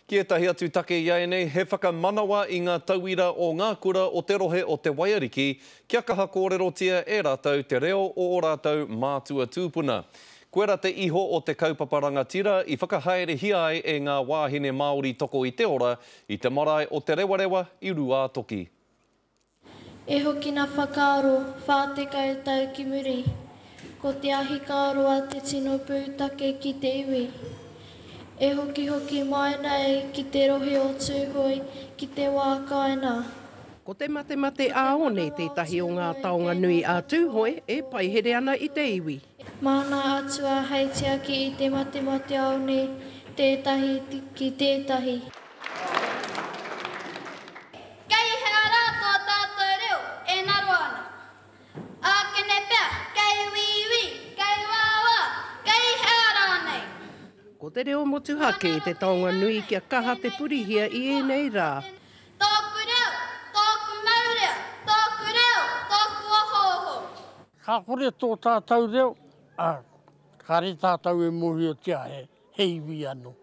Ki ētahi atu take iaianei, he whakamanawa i ngā tauira o ngā kura o te rohe o Te Waiariki kia kaha kōrerotia e rātou te reo o ō rātou mātua tūpuna. Koira te iho o te kaupapa rangatira i whakahaerehia ai e ngā wāhine Māori toko i te ora i te marae o Te Rewarewa i Rūātoki. E hoki na whakaaro, 40 tau ki muri, ko te ahikāroa te tino pūtake ki te iwi. E hokihoki mai nei ki te rohe o Tūhoe ki te wā kāinga. Ko te matemate ā-one tētahi o ngā taonga nui a Tūhoe e paihere ana i te iwi. Māna Atua hei tiaki i te matemateaone tētahi ki tētahi. Kei hea rā tō tātou reo e ngaro ana? Ākene pea, kei wīwī, kei wāwā, kei hea rānei? Ko te reo motuhake te taonga nui kia kaha te purihia i ēnei rā. Tōku reo, tōku maurea, tōku reo, tōku ohooho. Ka kore tō tātou reo, ā, kāre tātou e mōhiotia he. he iwi anō.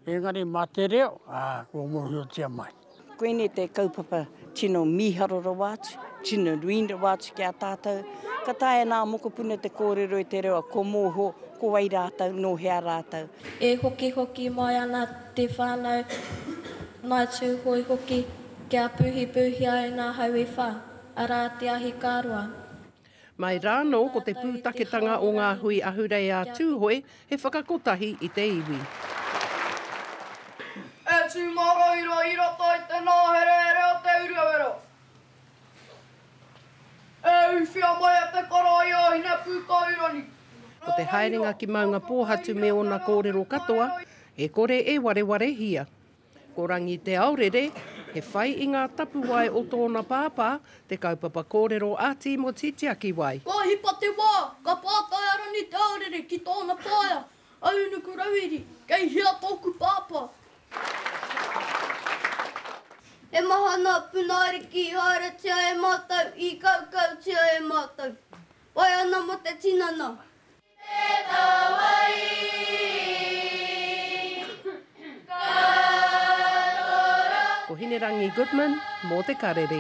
Engari mā te reo, ā, kua mōhiotia mai. Koinei te kaupapa tino mīharo rawa atu, tino nui rawa atu ki a tātou. Ka taea nā mokopuna te kōrero i te reo ko mōhio ko wai rātou, nō hea rātou. E hokihoki mai ana te whānau Ngāi Tūhoe hoki kia puhipuhia e ngā hau e whā, arā te ahikāroa. Mai rānō ko te pūtaketanga o ngā hui ahurei a Tūhoe he whakakotahi i te iwi. E tū mārohirohi i roto i te nōherehere o Te Urewera. E uwhia mai e te koro i a Hinepūkohurangi. Ko te haerenga ki Maungapōhatu me ōna kōrero katoa, e kore e warewarehia. Ko Rangi Te Aorere, he whai i ngā tapuwae o tōna pāpā, te kaupapa kōrero a Tīmoti Tiakiwai. Ka hipa te wā, ka pātai a Rangi Te Aorere ki tōna whaea, a Unukurawiri, Kei hea tōku pāpā? He maha ngā puna ariki i haeretia e mātou, i kaukautia e mātou. Pai ana mō te tinana. Ko Hinerangi Goodman mō Te Karere.